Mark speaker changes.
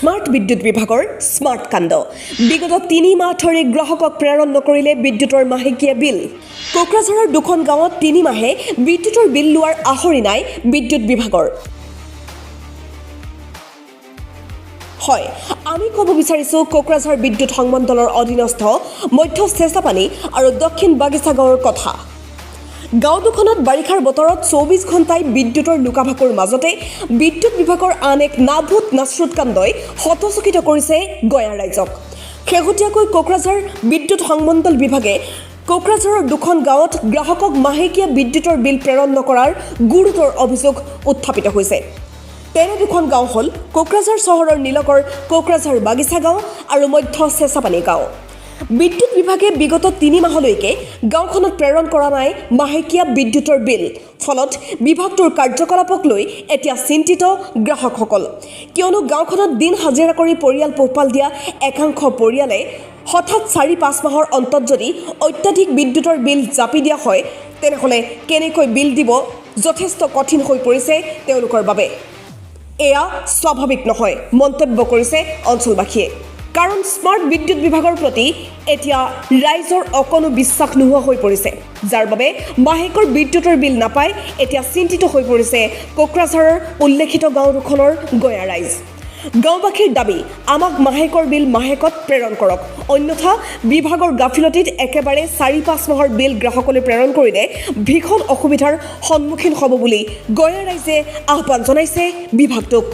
Speaker 1: Smart বিদ্যুৎ বিভাগৰ smart কাণ্ড। বিগত 3 মাহ ধৰি গ্ৰাহকক প্ৰেৰণ নকৰিলে বিদ্যুতৰ মাহেকীয়া বিল। কোকৰাঝাৰৰ দুখন গাঁৱত 3 মাহে বিদ্যুতৰ বিল লোৱাৰ আহৰি নাই বিদ্যুৎ বিভাগৰ। হয়, আমি ক'ব বিচাৰিছোঁ কোকৰাঝাৰ বিদ্যুৎ সংমণ্ডলৰ অধীনস্থ মধ্য চেঁচাপানী আৰু দক্ষিণ বাগিচা গাঁৱৰ কথা। গাঁও দুখনত বাৰিষাৰ বতৰত 24 ঘণ্টাই বিদ্যুতৰ লুকাভাকুৰ মাজতে বিদ্যুৎ বিভাগৰ আন এক নাভূত নাশ্ৰুত কাণ্ডই হতচকিত কৰিছে গঞা ৰাইজক। শেহতীয়াকৈ কোকৰাঝাৰ বিদ্যুৎ সংমণ্ডল বিভাগে কোকৰাঝাৰৰ দুখন গাঁৱত গ্ৰাহকক মাহেকীয়া বিদ্যুতৰ বিল প্ৰেৰণ নকৰাৰ গুৰুতৰ অভিযোগ উত্থাপিত হৈছে। তেনে দুখন গাঁও হ'ল কোকৰাঝাৰ চহৰৰ নিলগৰ কোকৰাঝাৰ বাগিচা গাঁও আৰু মধ্য চেঁচাপানী গাঁও। বিদ্যুৎ বিভাগে বিগত 3 মাহলৈকে গাঁওখনত প্ৰেৰণ কৰা নাই মাহেকীয়া বিদ্যুতৰ বিল। ফলত বিভাগটোৰ কাৰ্যকলাপক লৈ এতিয়া চিন্তিত গ্ৰাহকসকল। কিয়নো গাঁওখনত দিন হাজিৰা কৰি পৰিয়াল পোহপাল দিয়া একাংশ পৰিয়ালে হঠাৎ 4-5 মাহৰ অন্তত যদি অত্যাধিক বিদ্যুতৰ বিল জাপি দিয়া হয়, তেনেহ'লে কেনেকৈ বিল দিব যথেষ্ট কঠিন হৈ পৰিছে তেওঁলোকৰ বাবে। এয়া স্বাভাৱিক নহয়, মন্তব্য কৰিছে অঞ্চলবাসীয়ে। কাৰণ স্মাৰ্ট বিদ্যুৎ বিভাগৰ প্ৰতি এতিয়া ৰাইজৰ অকণো বিশ্বাস নোহোৱা হৈ পৰিছে, যাৰ বাবে মাহেকৰ বিদ্যুতৰ বিল নাপাই এতিয়া চিন্তিত হৈ পৰিছে কোকৰাঝাৰৰ উল্লেখিত গাঁও দুখনৰ গঞা ৰাইজ। গাঁওবাসীৰ দাবী, আমাক মাহেকৰ বিল মাহেকত প্ৰেৰণ কৰক, অন্যথা বিভাগৰ গাফিলতিত একেবাৰে 4-5 মাহৰ বিল গ্ৰাহকলৈ প্ৰেৰণ কৰিলে ভীষণ অসুবিধাৰ সন্মুখীন হ'ব বুলি গঞা ৰাইজে আহ্বান জনাইছে বিভাগটোক।